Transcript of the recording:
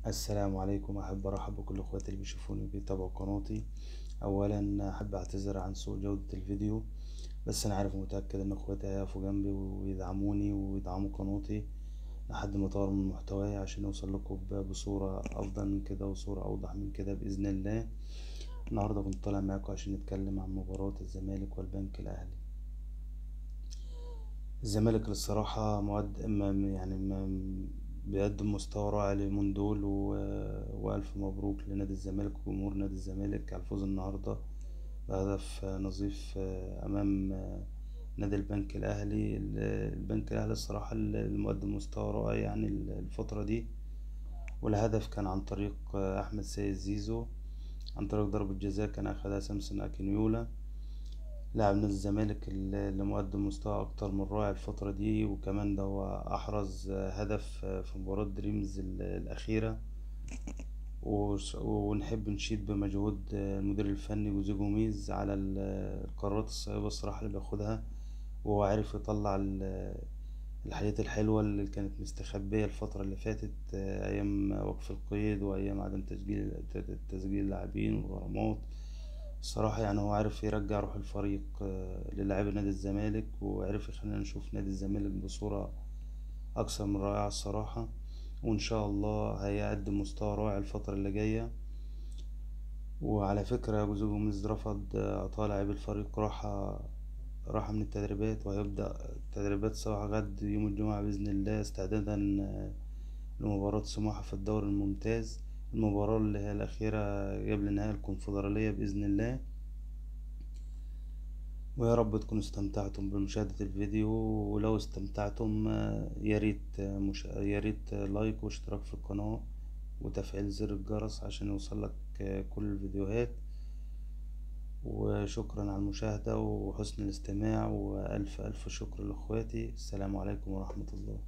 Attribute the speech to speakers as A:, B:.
A: السلام عليكم. أحب أرحب بكل إخواتي اللي بيشوفوني وبيتابعوا قناتي. أولا أحب أعتذر عن سوء جودة الفيديو، بس أنا عارف ومتأكد إن إخواتي هيقفوا جنبي ويدعموني ويدعموا قناتي لحد ما أطور من محتواي عشان أوصل لكم بصورة أفضل من كده وصورة أوضح من كده بإذن الله. النهاردة كنت طالع معاكم عشان نتكلم عن مباراة الزمالك والبنك الأهلي. الزمالك للصراحة يعني بيقدم مستوى رائع اليومين دول، وألف مبروك لنادي الزمالك وجمهور نادي الزمالك على الفوز النهاردة بهدف نظيف أمام نادي البنك الأهلي. البنك الأهلي الصراحة اللي مقدم مستوى رائع يعني الفترة دي، والهدف كان عن طريق أحمد سيد زيزو عن طريق ضربة جزاء كان أخدها سامسون أكينيولا لاعب نادي الزمالك اللي مقدم مستوى أكتر من رائع الفترة دي، وكمان ده هو أحرز هدف في مباراة دريمز الأخيرة. ونحب نشيد بمجهود المدير الفني جوزيه جوميز على القرارات الصعبة الصراحة اللي بياخدها، وهو عارف يطلع الحاجات الحلوة اللي كانت مستخبية الفترة اللي فاتت، أيام وقف القيد وأيام عدم تسجيل اللاعبين والغرامات. الصراحة يعني هو عارف يرجع روح الفريق للاعبي نادي الزمالك، وعرف يخلينا نشوف نادي الزمالك بصورة أكثر من رائعة الصراحة، وإن شاء الله هيقدم مستوى رائع الفترة اللي جاية. وعلى فكرة جوزيه جوميز رفض إعطاء لاعبي الفريق راحة من التدريبات، وهيبدأ التدريبات صباح غد يوم الجمعة بإذن الله استعدادا لمباراة سموحة في الدوري الممتاز، المباراة اللي هي الأخيرة قبل نهائي الكونفدرالية بإذن الله. ويا رب تكونوا استمتعتم بمشاهدة الفيديو، ولو استمتعتم يا ريت like واشتراك في القناة وتفعيل زر الجرس عشان يوصلك كل الفيديوهات. وشكرا على المشاهدة وحسن الاستماع، وألف ألف شكر لإخواتي. السلام عليكم ورحمة الله.